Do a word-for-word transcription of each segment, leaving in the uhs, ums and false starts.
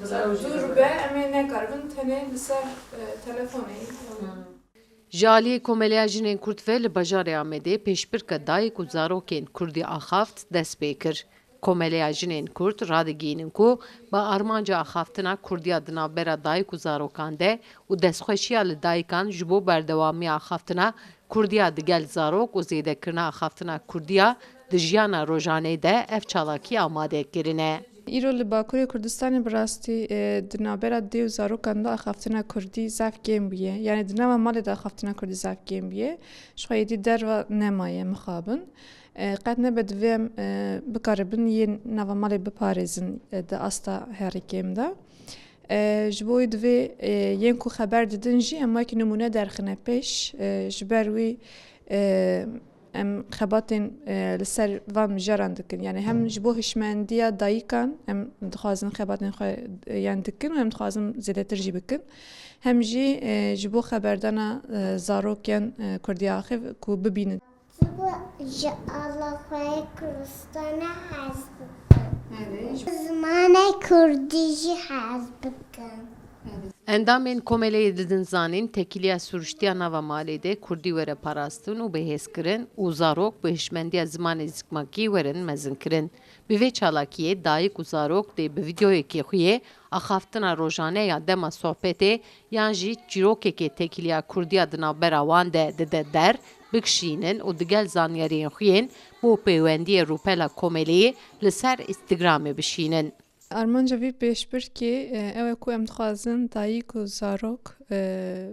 Dûr be, em ê nekaribin tenê li ser, e, telefonê. Ji aliyê Komeleya Jinên Kurd ve li bajarê Amedê pêşbirka dayik û zarokên Kurdî axaft dest pê kir. Komeleya Jinên Kurd radigihînin ku bi armanca axaftina Kurdiya di navbera dayik û zarokan de û destxweşiya li dayikan ji bo berdewamiya axaftina Kurdiya digel zarok û zêdekirina axaftina Kurdiya di jiyana rojanê de ev çalakî amade kirine. Îro li Bakurê Kurdistanê bi rastî, e, di navbera dê û zarokan de axaftina Kurdî zaf kêm bûye. Yanî di nava malê de axaftina Kurdî zaf kêm bûye. Ji xwe êdî derve nemaye mixabin. E, qet nebe divê em, e, bikaribin yên nava malê biparêzin, e, di asta herî kêm de. E, ji bo wê divê, e, yên ku xeber didin jî em wekî nimûne derxine pêş. E, ji ber wî, e, em xebatên, e, li ser van mijaran dikin. Yanî hem ji bo hişmendiya dayikan em dixwazin xebatên xwe, e, yan dikin û em dixwazin zêdetir jî bikin. Hem jî, e, ji bo xeberdana, e, zarokên, e, Kurdî axif ku bibînin. Ji bo ji alaxweyê Kurdistanê hez bikin. Zimanê Kurdî jî hez bikin. Endamên Komeleyê didin zanîn, tekîliya siruştiya nava malê de Kurdî were parastin û bihêzkirin û zarok bi hişmendiya zimanê zikmakî werin mezinkirin. Bi vê çalakiyê dayik û zarok dê bi vîdeoyekê xwe yê axaftina rojane ya dema sohbetê yan jî çîrokekê tekîliya Kurdiya di navbera wan de dide der, bikişînin û digel zanyariyên xwe yên bo pêwendiyê rûpela komeleyê li ser Instagramê bişînin. Armanca vî pêşbirkê, e, ew e ku em dixwazin dayik û zarok, e,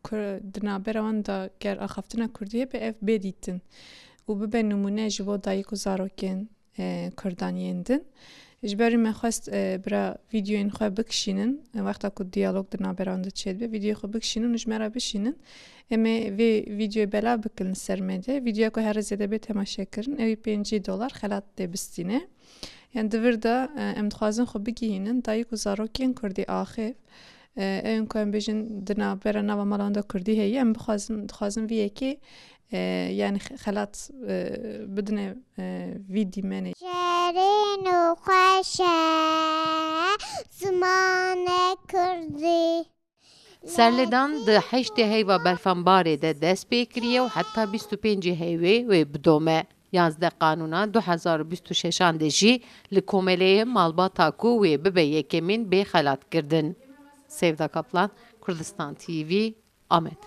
ku di navbera wan de ger axaftina Kurdî hebe ev bê dîtin û bibe nimûne ji bo dayik û zarokên, e, Kurdan yên din. Ji ber wî me xwest, e, bira vîdeoyên xwe bikişînin, e, wexta ku diyalog di navbera wan de çêdibe, vîdeoyê xwe bikişînin û ji me re bişînin. Em ê vê vîdeoyê belav bikin li ser me de. Vîdeoya ku here zêde bê temaşekirin, ew ê pêncî dolar xelat tê bistîne. Yanî di vir de, e, em dixwazin xwe bigihînin dayik û zarokên Kurdî axif. E, ew ên ku em bêjin di navbera nava mala wan de Kurdî heye, em bixwazin, dixwazin vî yekê, e, yanî xe-, xelat, e, bidine, e, vî dîmenê. Şêrîn û xweş e zimanê Kurdî. Serledan di heştê heyva berfanbarê de dest pê kiriye û heta bîst û pêncê heyvê wê bidome. Yazdeh Qanûna du hezar û bîst û şeşan de jî li komeleyê malbata ku wê bibe yekemîn bê xelatkirdin. Sevda Kaplan, Kurdistan T V, Amed.